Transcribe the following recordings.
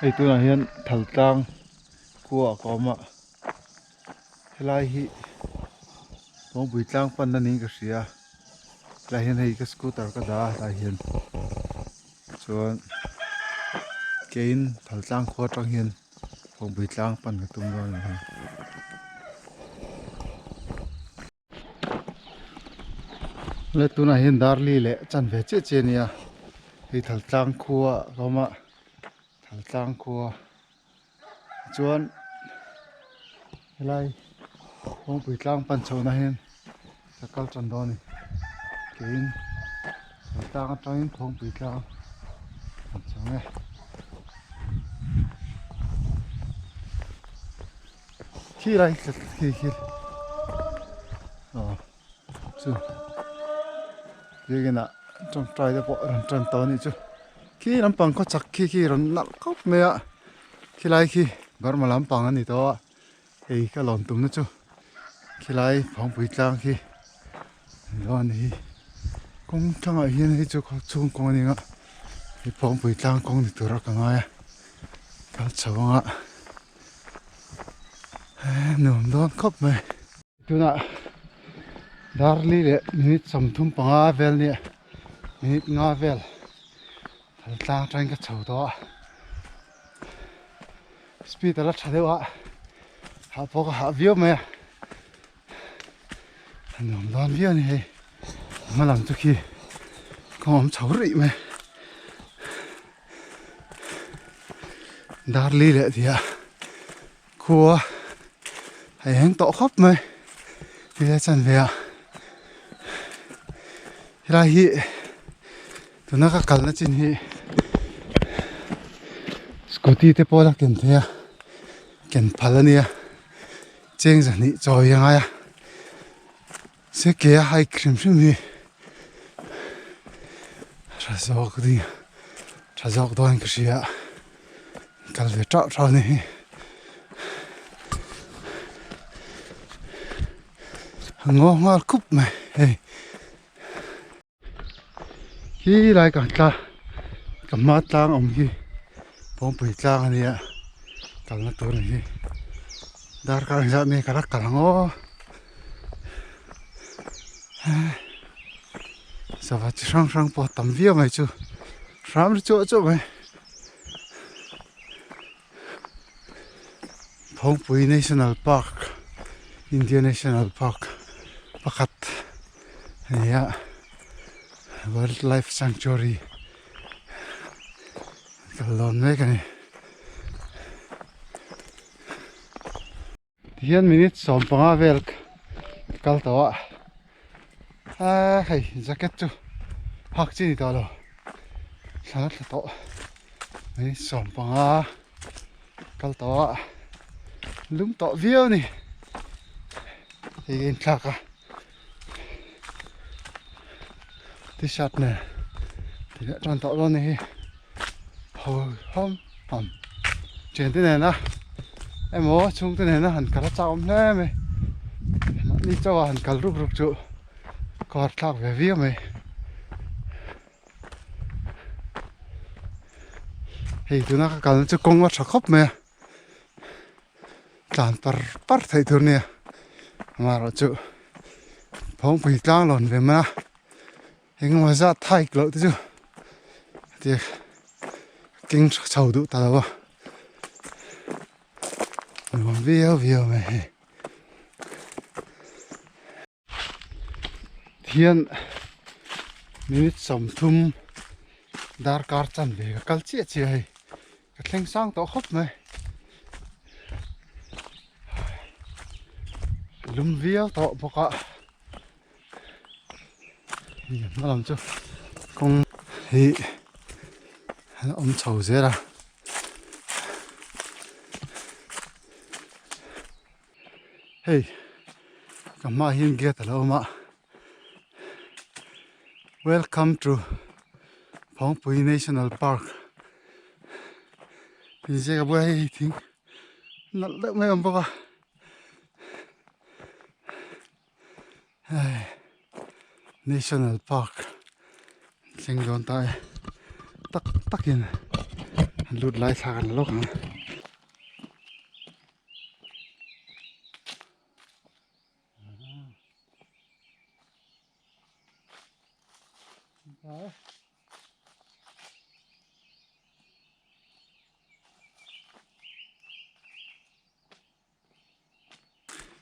Hei tunah hian thal tlang khua ka awm a helai hi kawngpui tlang panna niin ka hria tlai hian hei ka scooter ka dah a tlai hian chuan keiin thal tlang khua atang hian kawngpui tlang pan ka tum dawn a ni. Le tunah hian Darli leh chan ve chiah chiah a nia hei Thaltlang khua a awm a Thaltlang khua chuan helai kawngpui tlang pan chhohna hian ka kal tan dawn a ni keiin Thaltlang atangin kawngpui tlang an chho ang e. Khi lai khi khi aw chu biakin ah tawngtai te pawh rawn tan tawh a nih chu khi lampang khaw chak khi khi rawn nalh khawp mai a khilai khi Burma lampang a ni tawh a hei ka lawn tumna chu khilai Phawngpui tlang khi a ni dawn a ni hi kawng tlangah hian hei chu khaw chhung kawng a ni ang a hei Phawngpui tlang kawng ni tura ka ngai a kal chho ang a. Nuam dawn khawp mai. Tunah Darli leh minute 35 vel nia minute nga vel thal tlang atangin ka chho tawh a speed a la tha deuh a hah pawh ka hah viau mai a a nuam dawn viau a ni hei hma lam chu khi kawng awm chho rih mai. Darli leh tia khua a eng tawh khawp mai ti a chan ve a helai hi tuna ka kalna chin hi scooty te pawh la ken thei a ken phal a nia cheng zahnih chawi a ngai a se ke a hike hrim hrim hi tha zawk ding tha zawk dawn ka hria kal ve tauh tauh a ni hi a ngaw nghal khup mai hei Hi lai ka tla ka hma tlang awm hi Pawngpui tlang a nia kalna tur a ni hi darkar engzah nge ka la kal ang aw sava chi hrang hrang pawh a tam viau mai chu hram ri chuah chuah mai Phawngpui National Park India National Park pakhat a ni a Wildlife Sanctuary kal dawn mek a ni. Tihian minute 15 vel ka kal tawh a aa hei jacket chu hak chi ni tawh lo thla thla tawh minute 15 kal tawh a lum tawh viau a ni hei ka inthlak a t-shirt nen tih tan tawh dawn a ni hi ho hawm hawm thiante nena emaw chhungte nena han kal a chak awm hle mai mahni chauh a han kal rup rup chu kawr thlak ve viau mai hei tuna ka kalna chu kawng a tha khawp mai a tlan par par theih tur a nia amaherawhchu phawngpui tlang lawn ve mai a. Engemaw zat hike loh te chu tia keng tha chho duh ta lo a nuam viau viau mai hei tihian minute 30 darkar chanve ka kal chiah chiah hei ka thleng sang tawh khawp mai lum viau tawh bawk a. Hma lam chu kawng hi a awm chho zel a hei ka hmaah hian gate a lo awm a welcome to Phawngpui national park inziak a buai hei thing nalh deuh mai a awm bawk a. Hei national park thleng dawn ta e tak takin Lut lai thla kan la lawk ang.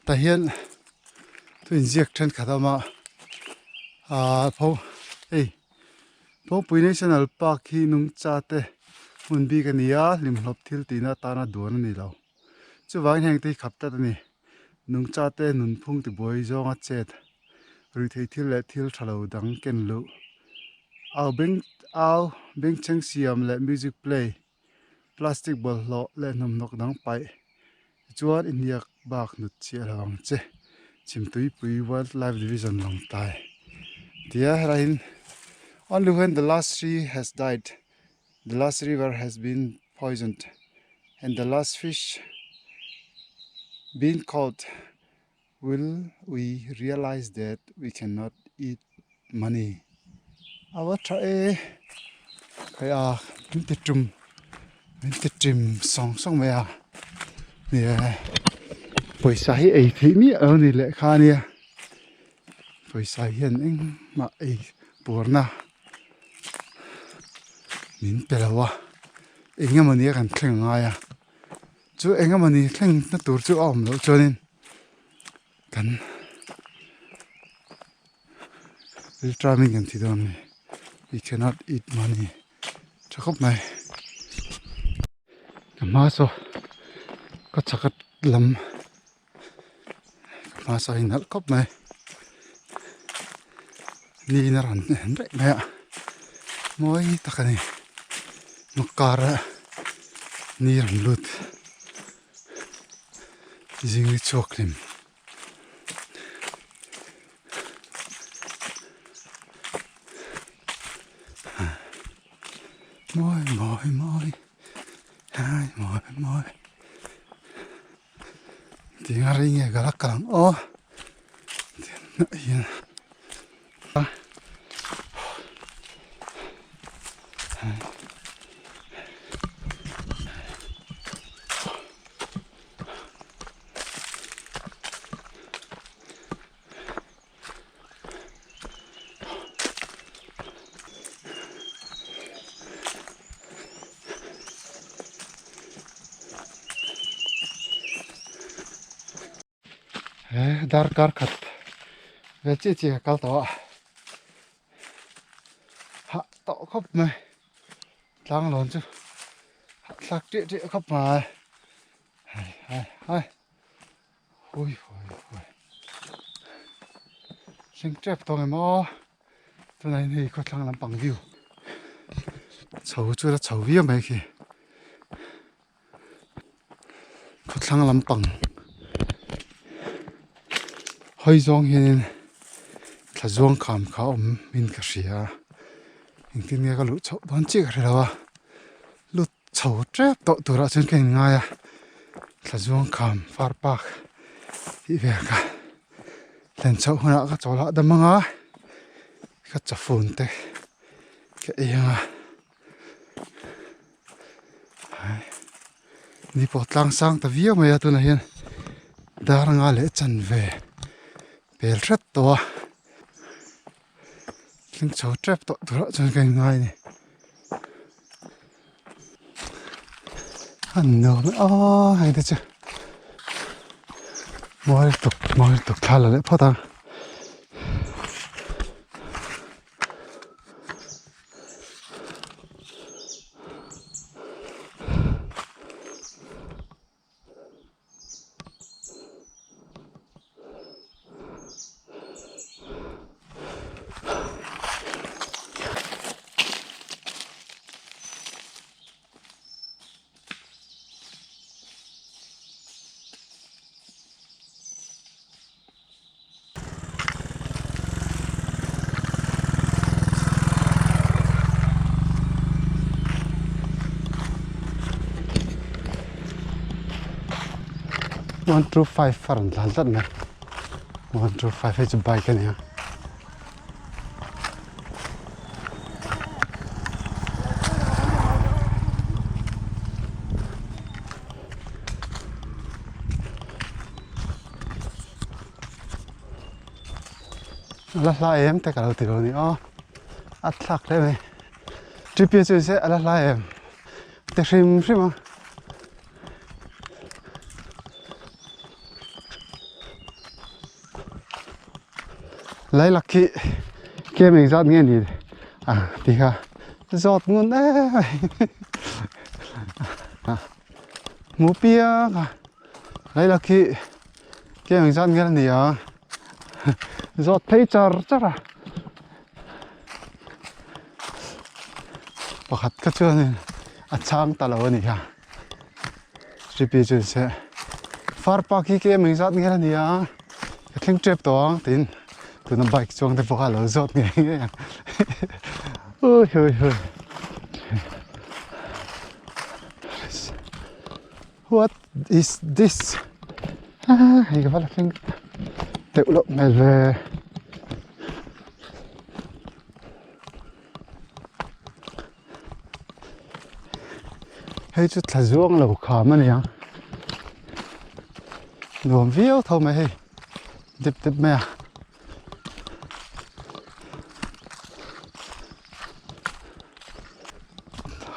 Tah hian thu inziak thenkhat a awm a ahh pho hei Phawngpui National Park hi nungcha te hmun bik a ni a hlimhlawp thil tihna atana duan a ni lo chuvangin heng te hi khap tlat a ni nungcha te nunphung tibuai zawnga chet ruihtheih thil leh thil tha lo dang ken luh au beng au bengchheng siam leh music play plastic bawlhhlawh leh hnawmhnawk dang paih tichuan inhniak bak hnut chhiah lo ang che Chhimtuipui Wildlife Division Lawngtlai tia helaiin only when the last tree has died the last river has been poisoned and the last fish been caught will we realize that we cannot eat money a va tha e khai a min ti tum min ti ṭim sawng sawng mai a nia pawisa hi ei theih miah lo a ni lehkha a nia pawisa hian engmah ei purna min pe lo a eng emawni a kan thleng a ngai a chu eng emawni thleng na tur chu a awm loh chuanin kan rilṭamin kan thi dawn a ni we cannot eat money tha khawp mai ka hma saw ka chhak lam ka hma saw hi nalh khawp mai ni in a rawn en reng mai a mawi tak a ni kara ni rawn lut. Zing ni chhuak hlim. Mawi mawi mawi hai mawi mawi tiang a rei nge ka la kal ang aw tiang hian. He darkar khat vel chiah chiah ka kal tawh a hah tawh khawp mai tlang lawn chu hahthlak ṭiah ṭiah khawp mai hai hai hai hui hui hui hring tep tawh ang em aw tunah hian hei khawthlang lampang view chho chu la chho viau mai khi. Khawthlang lampang hawi zawng hianin thla zuang kham kha a awm in ka hria engtin nge ka luh chhoh dawn chiah ka hre lo a lut chho tep tawh turah chuan ka inngai a thla zuang kham far park tih vel kha thlen chhoh hunah ka chawl hahdam ang a ka chawfun te ka ei ang a. Ni pawh tlang sang ta viau mai a tunah hian dar anga leh chanve pel hret tawh a thleng chho tep tawh turah chuan ka inngai a ni a nuam e aw hei te chu mawi tuk mawi tuk thla la leh phawt ang. One two five a rawn tlan tlat mai one two five hei chu bike a nia. A la hla em te ka lo ti lo ni aw a thlak hle mai T P chu se a la hla em ti hrim hrim a. Lailak khi kem engzat nge ni a ti kha zawt ngun em mai hmu piang a lailak khi kem engzat nge ni a zawt phei char char a pakhat kha chuanin a chhang ta lo a ni kha. Hripi chu se far park hi kem engzat nge la ni a ka thleng tep tawh ang tiin tuna bike chuang te pawh kha a lo zawt ngei ngei ang ui hui hui what is this hei ka va la thleng teuh loh hmel ve. Hei chu thla zuang lo kham a ni ang nuam viau tho mai hei dip dip mai a.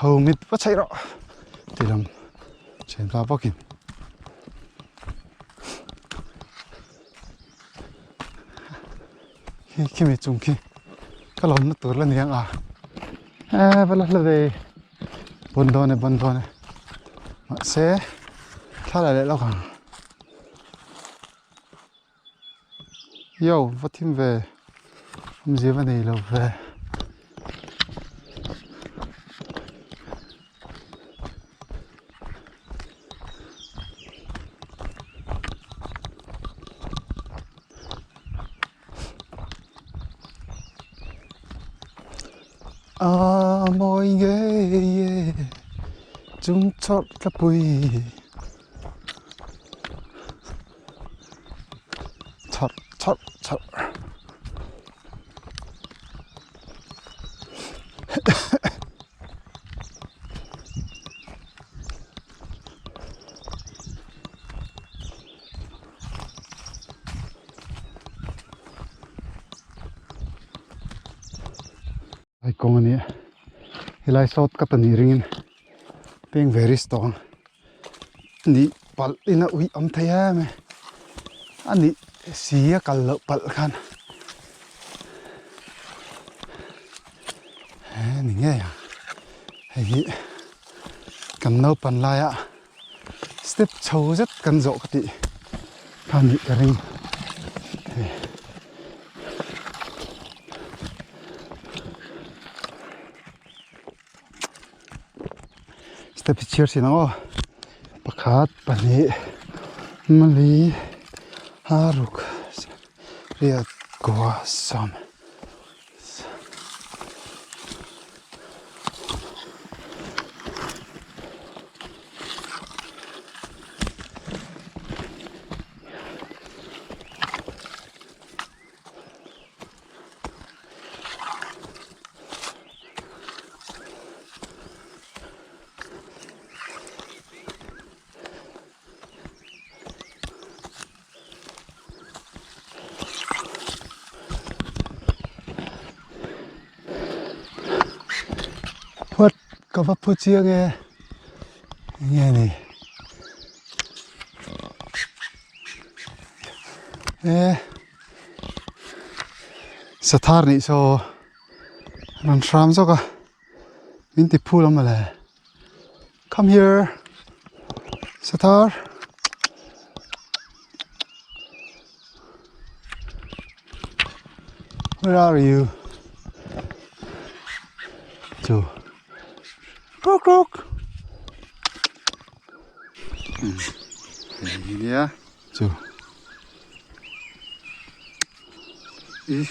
Ho mit va chheih rawh ti lam thianpa bawkin. Khi khimi chung khi ka lawmna tur la ni ang a eh va la hla ve bawn dawn e bawn dawn e mahse thla la leh lawk ang yo va thim ve awmzia va nei lo ve. A mawi ngei e chung chawrh tlapui chawrh chawrh chawrh. Ai kawng a ni a helai sawt ka ta nih ringin peng ve risk tawh ang nih palh in a uih awm thei em e a nih si a kal loh palh khan he ni ngei ang hei hi kan naupan laia step chho zet kan zawh ka tih kha nih ka ring hei. Step hi chhiar sin ang aw pakhat pahnih mali aruk riat kua sawm. What ka va phu chiang e enge ni e sathar nih saw rawn hram zawk a min ti phul a mawle. Come here Sathar Where are you? Chu Kruk kruk Nia Chu I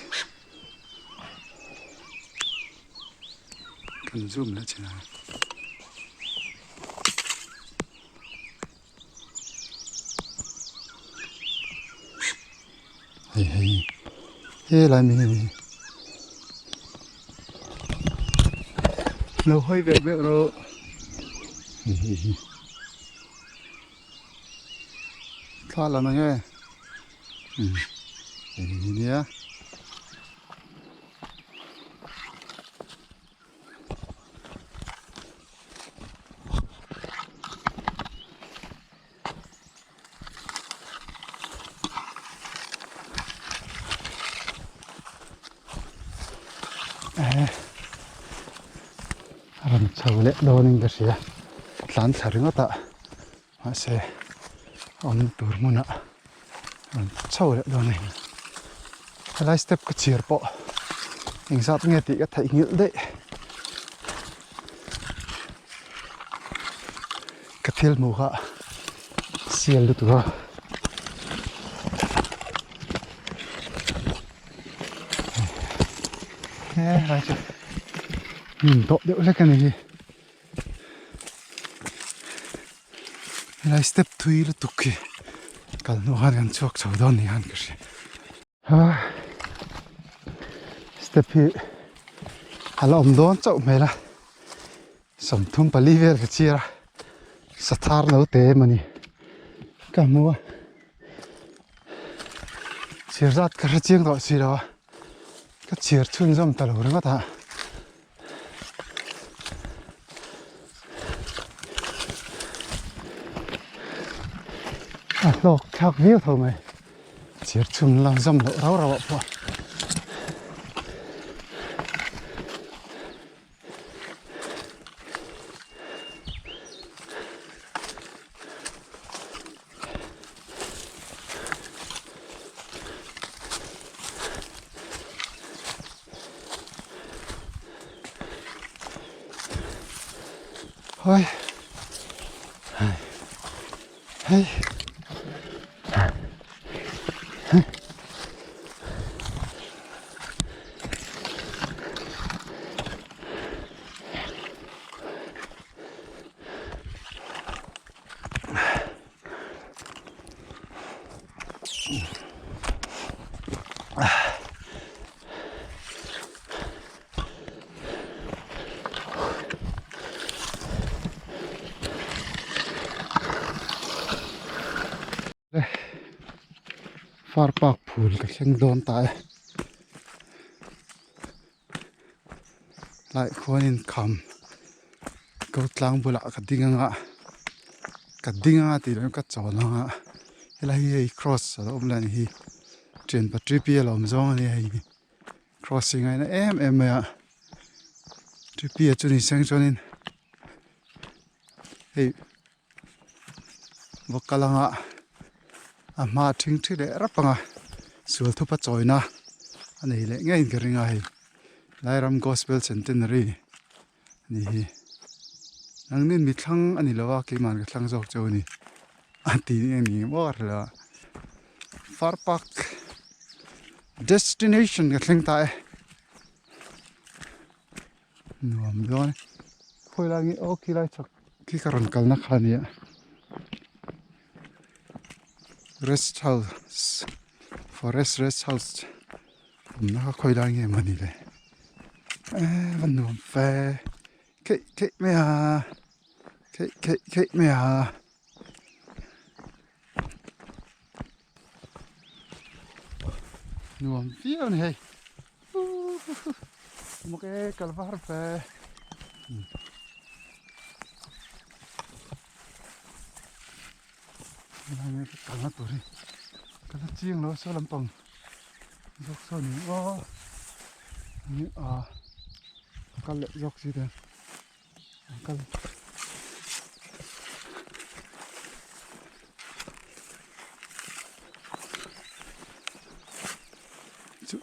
Kan zoom leh chin a. Hei hei helai mi hi Lo hawi vek vek rawh. Hei hei hi Thla lam ang e. Hei hi nia. Chho leh dawnin ka hria tlan thla ringawt a mahse awm tur hmunah rawn chho leh dawn a ni. Helai step ka chhiar pawh engzat nge tih ka theihnghilh daih. Ka thil hmuh kha sial lutuk a. He lai chu hnim tawh deuh hlek a ni hi helai step thui lutuk khi kal hnu khan kan chhuak chho dawn ni khan ka hria ha step hi a la awm dawn chauh hmel a 34 vel ka chhiar a sathar lo te em a ni ka hmu a chhiar zat ka hre chiang tawh si lo a ka chhiar chhunzawm ta lo ringawt a a hlawk thlak viau tho mai chhiar chhun lam zawm loh rau rau ah pawh. Hoi hei Far park phul ka thleng dawn ta e lai khuanin kham ko tlang bulah ka ding anga ka ding anga tih loh in ka chawl anga helai hi hei cross a lo awm leh a ni hi thian patri a lo awm zawng a ni hei crossing a ina em em mai a tripi a chu ni seng chuanin hei va kal anga a hma thing thi leh rap anga sual thup a chawina a nei leh ngeiin ka ring a hei Lairam Gospel Centenary a ni hi nangnin mi thlang a ni lo a keimahni ka thlang zawk chu a ni a ti nge ni maw ka hre lo a far park destination ka thleng ta e. Nuam dawn e khawi lai nge aw khi lai chhak khi ka rawn kalna kha a nia rest house forest rest house awmna kha khawi lai nge mawni le eee va nuam fe keih keih mai a keih keih keih mai a. Nuam viau a ni hei. Mawk e kal var ve. Helai ka kalna tur hi ka la chiang lo a saw lampang zawk saw ni aw ni a kal leh zawk si te an kal. Chu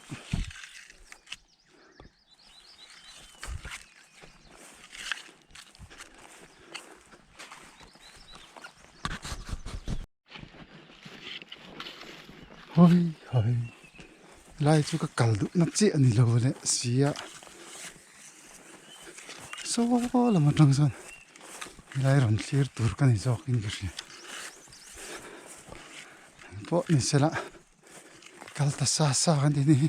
Hawi hawi lai chu ka kal duh na chiah a ni lo leh sia saw lam atang chuan helai rawn thlir tur ka ni zawk in ka hria engpawh ni sela. Kal ta sa sa kan tih ni hi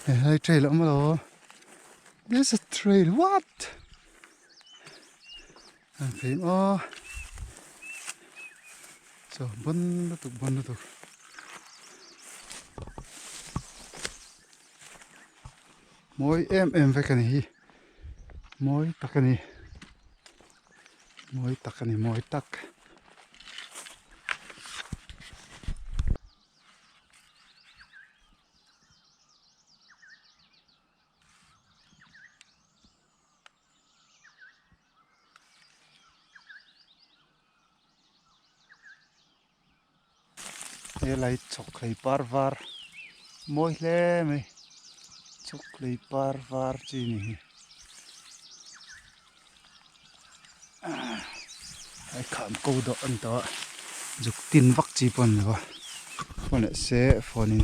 helai trail a awm alo there's a trail what an fim aw chaw bawn lutuk bawn lutuk mawi em em vek a ni hi mawi tak a ni mawi tak a ni mawi tak. Helai chhawkhlei par var mawi hle mai chhawkhlei par var chi ni hi ai kham ko dawh a ni tawh a zuk tin vak chi pawh a ni lo a phone leh se phone in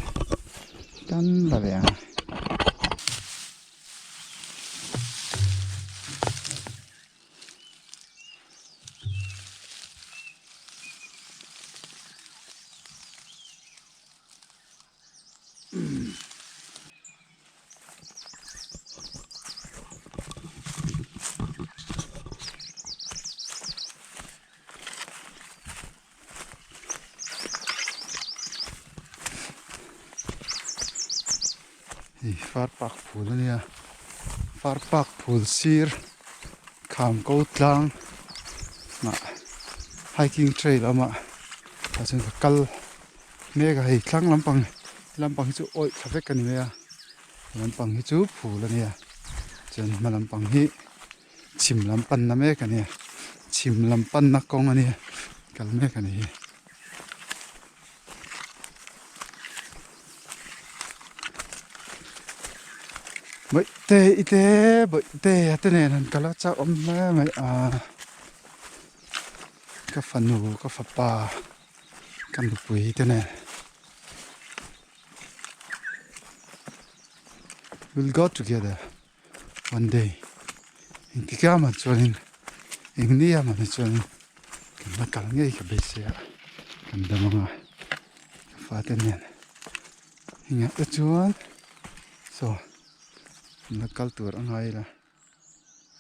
tan la ve ang. Hei far park phul a nia far park phul sir kham ko tlang ah hiking trail a awm a tah chuan ka kal mek a hei thlang lampang lampang hi chu awih thla vek a ni mai a lampang hi chu phul a nia chuan hma lampang hi chhim lam panna mek a nia chhim lam panna kawng a nia kal mek a ni hi. Bawihte i te bawihte a te nen han kal a chak awm hle mai a ka fanu ka fapa ka nupui te nen we'll go together one day engtik ah mah chuanin eng ni ah mah ni chuanin kan la kal ngei ka beisei a kan dam anga ka fate nen engah te chuan saw kan la kal tur a ngai la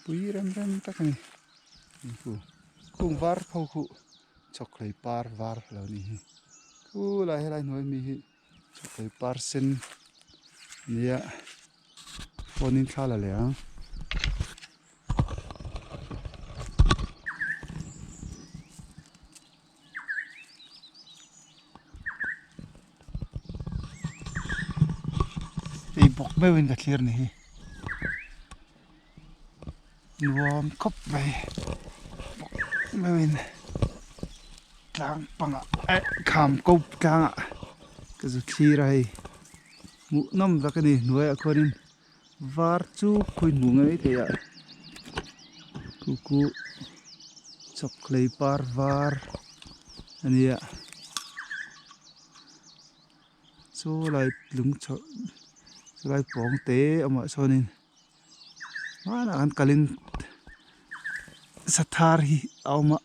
pui rem rem tak a ni khung var ho khu chhawkhlei par var lo ni hi khulai helai hnuai mi hi. Chawhpui par sen nia phone in thla la leh ang. Hei bawk meuhin ka thlir ni hi nuam khawp mai bawk meuhin. Tlang pangah eh kham ko tlangah ka zu thlir a hei hmuh nawm vek a ni hnuaiah khuanin var chu khawi hmuh ngei theih ah khu khu chawkhlei par var a nia chaw lai lung chho chulai pawng te awmah sawn in. Hmanah kan kalin sathar hi a awm a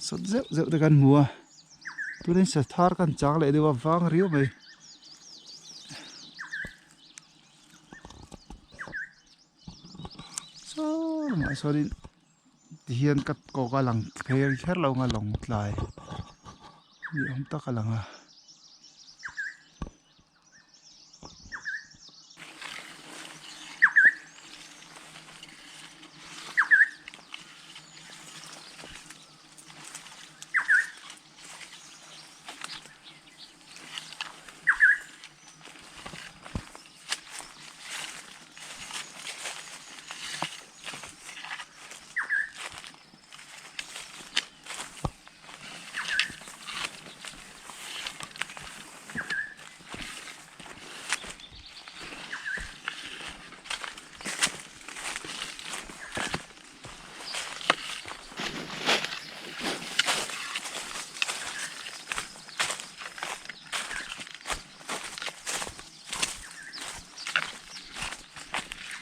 sawt zeuh zeuh te kan hmu a tunin sathar kan chang leh deuh a vang riau mai. Saw lamah sawnin tihian ka kawk a lang phei kher lo ang a lawng tlai ni awm tak a lang a.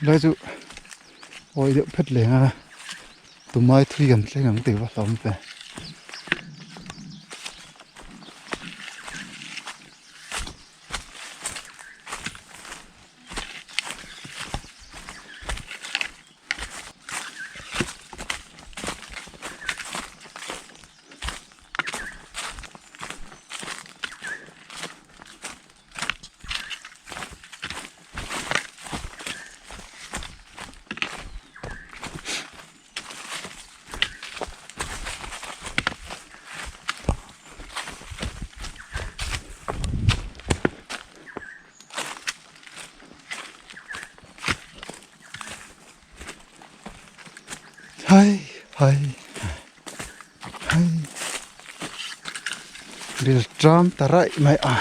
Lai chu awi deuh phet leng a tumai thui kan thleng ang tih va hlawm ve. Hai hai hai. Ril ṭam ta raih mai a.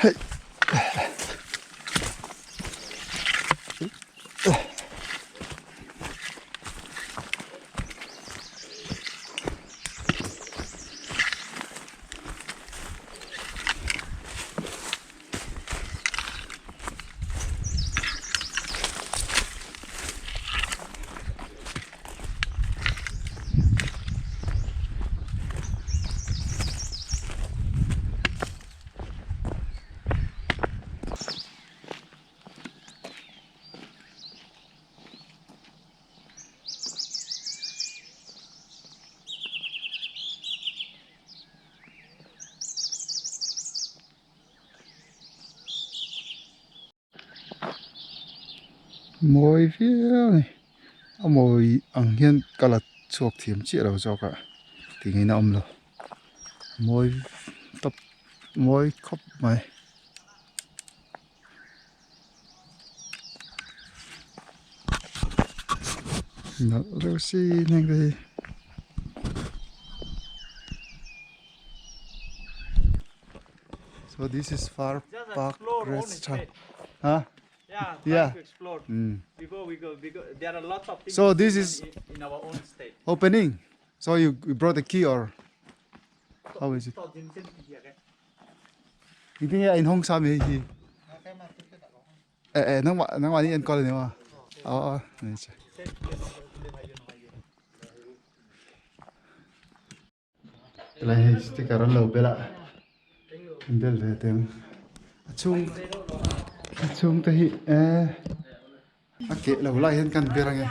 Hei. Mawi viau a ni a mawi ang hian ka la chhuak thiam chiah lo zawk a tingin a awm lo mawi tawp mawi khawp mai. Nalh reuh si heng te hi. So this is Far Park Restaurant. Huh? Yeah, Yeah. to explore. Mm. Before we go, because there are lots of things So to this see is- in our own state. Opening. So you, you brought the key or how is it? Hindi nga in hong sa mi hi. Eh eh nang nang wani en call ni wa. Oh oh ni che. Lai hei sticker an lo bel a an bel ve teng a chhung a chhung te hi eh a keh lo lai hian kan ber ange.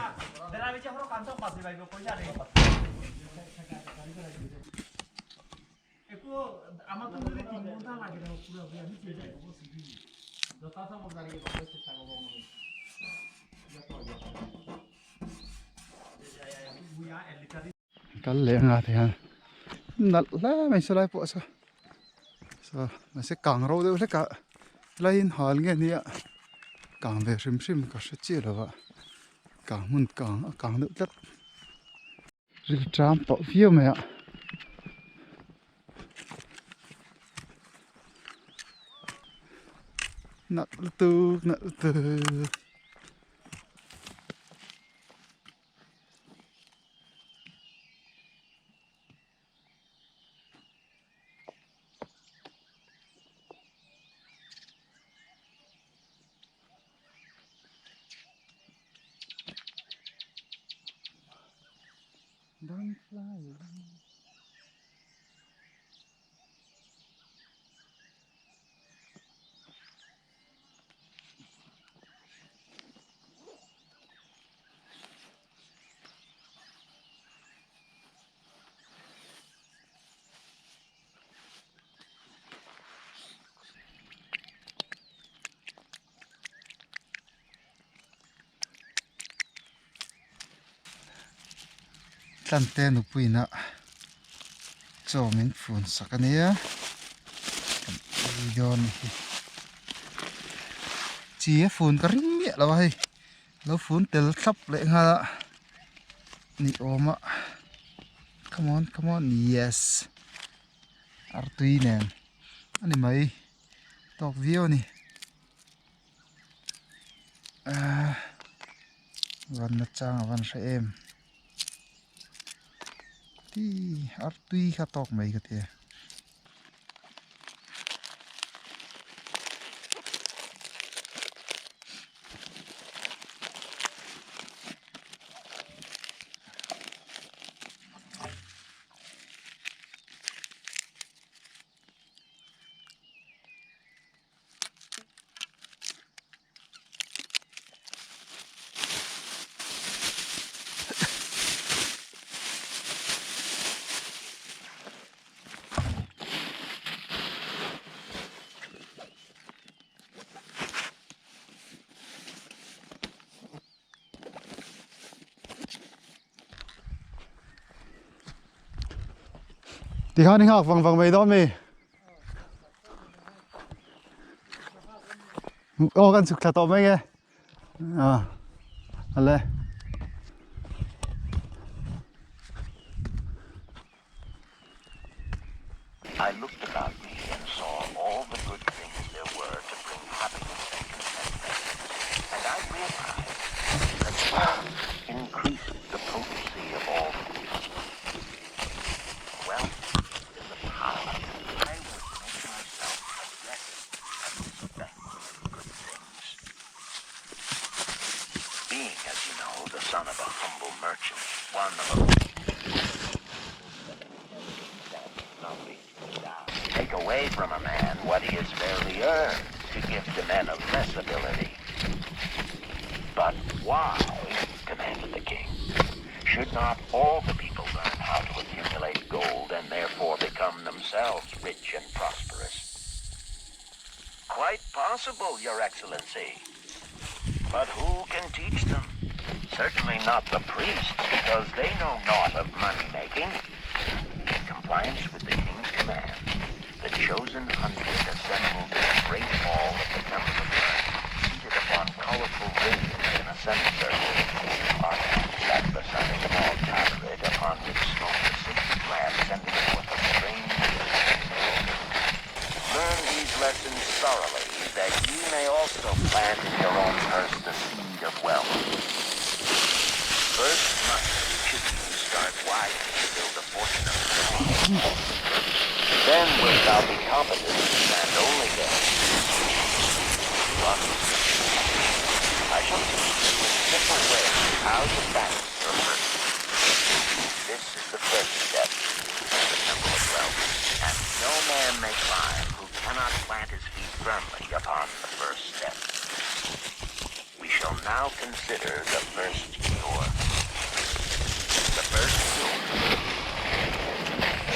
Kal leh anga te hian nalh hle mai saw lai pawh saw saw mahse kang ro deuh hlek a helai hi hal nge nia kang ve hrim hrim ka hre chiah lo va kang hmun kang a kang deuh tlat ril ṭam tawh viau mai a. Nalh lutuk nalh lutuk. Don't fly. Tlante nupuina chaw min fun sak a nia kan ei dawn a ni hi chi a fun ka ring miah lo a hei. Lo fun tel thlap leh nghal a ni awm a come on come on yes artui nen a ni mai tawk viau a ni ahh van na chang a van hre em ti artui kha tawk mai ka tia. Tikhan i nghak vang vang mai dawn mi? Aw kan chhuk thla tawh mai nge. Ah ale. I looked about me and saw all the good things there were to bring happiness and contentment, and I realized that wealth increased the potency of all these. Wealth is a power. I would make myself a guest at this banquet of good things. Being, as you know, the son of a humble merchant, one of a Take away from a man what he has fairly earned to give to men of less ability. But why, demanded the king, should not all the people learn how to accumulate gold and therefore become themselves rich and prosperous? Quite possible, your excellency. But who can teach them? Certainly not the priests, because they know naught of money-making. In compliance with the king's command, the chosen hundred assembled in a great hall of the Temple of Learning, seated upon colorful rings in a semicircle. Arkad sat beside a small tabret upon which smoked a sacred lamp sending forth a strange smoke. Learn these lessons thoroughly, that ye may also plant in your own purse the seed of wealth. First must each of you start wisely to build a fortune of your own. Then wilt thou be competent, and only then, to I shall teach you in simple ways how to fatten your purse. This is the first step in the temple of wealth, and no man may climb who cannot plant his feet firmly upon the first step. We shall now consider the first cure. The first cure.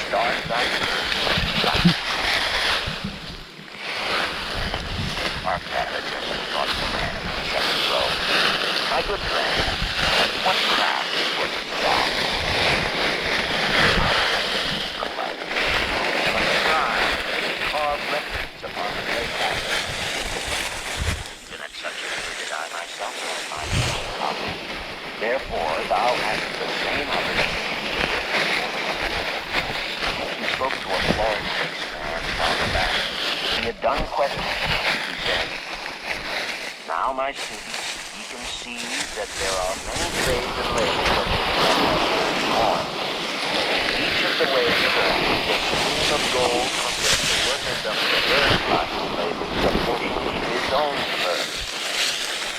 Start thy purse. Arkad addressed the thoughtful man in the second row. My good friend, what craft wouldst thou? Replied the man. But scribe, carve records upon the clay tablets. Even at such a year did I myself learn my first copy. Therefore thou hast the same opportunity. He spoke to a florid-faced man farther back. He had done questioning him, he said. Now, my students, ye can see that there are many trades and labors of which men have earned coin. Each of the ways of earning is a stream of gold from which the workers of the third class of labors apportion to his own purse.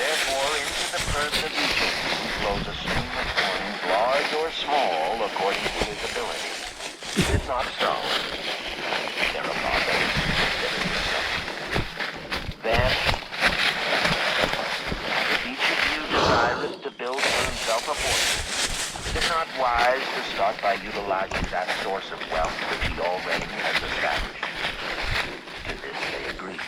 Therefore, into the purse of each of you flows a stream of coins, large or small, according to his ability. Is it not so? Thereupon they considered themselves. Then, if each of you desireth to build for himself a fortune, is it not wise to start by utilizing that source of wealth which he already has established? To this they agreed.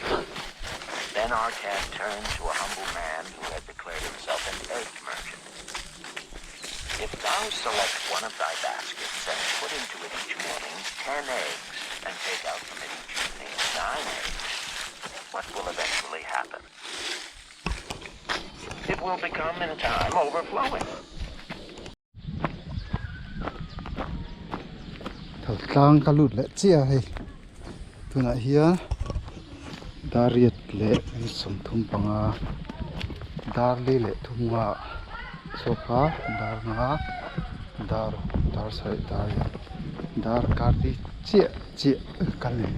Then Arkad turned to a humble man who had declared himself an egg merchant. If thou select one of thy baskets and put into it each morning 10 eggs, and take out from it each evening 9 eggs, what will eventually happen? It will become in time overflowing. Thal tlang ka lut leh chiah a hei tunah hian dar riat leh 35 dar li leh thum nga chhuak a dar nga dar dar sarih dar riat dar kar li chiah chiah kan nei.